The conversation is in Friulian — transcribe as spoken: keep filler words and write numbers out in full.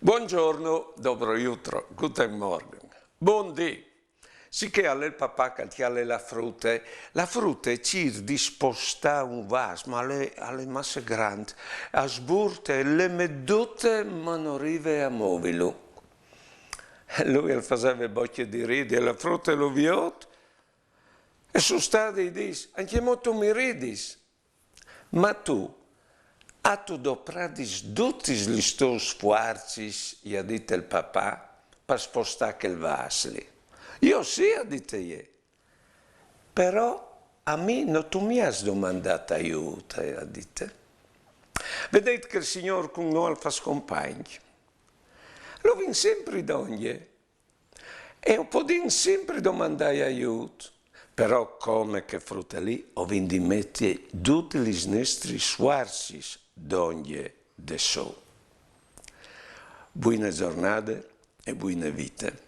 Buongiorno, dobro jutro, guten Morgen. Bundì. Sichè al è il papà che al cjale la frute, la frute e cîr di spostâ un vâs, ma al è, al è masse grant. A sburte e le met dute, ma no rive a movilu. Lui al faseve bocje di ridi e la frute lu viôt e sustade i dîs: «Ancjemò tu mi ridis?» «Ma tu, âstu dopradis dutis lis tôs fuarcis», i à dit il papà, «par spostâ chel vâs li?» «Jo sì», e à dite jê, «però a mi no tu mi âs domandât aiût», e à dite. Vedêt che il Signôr cun nô al fâs compagn. Lu vin simpri dongje. E o podìn simpri domandâi aiût, però come chê frute li o vin di meti dutis lis nestris fuarcis dongje de sô. Buine zornade e buine vite.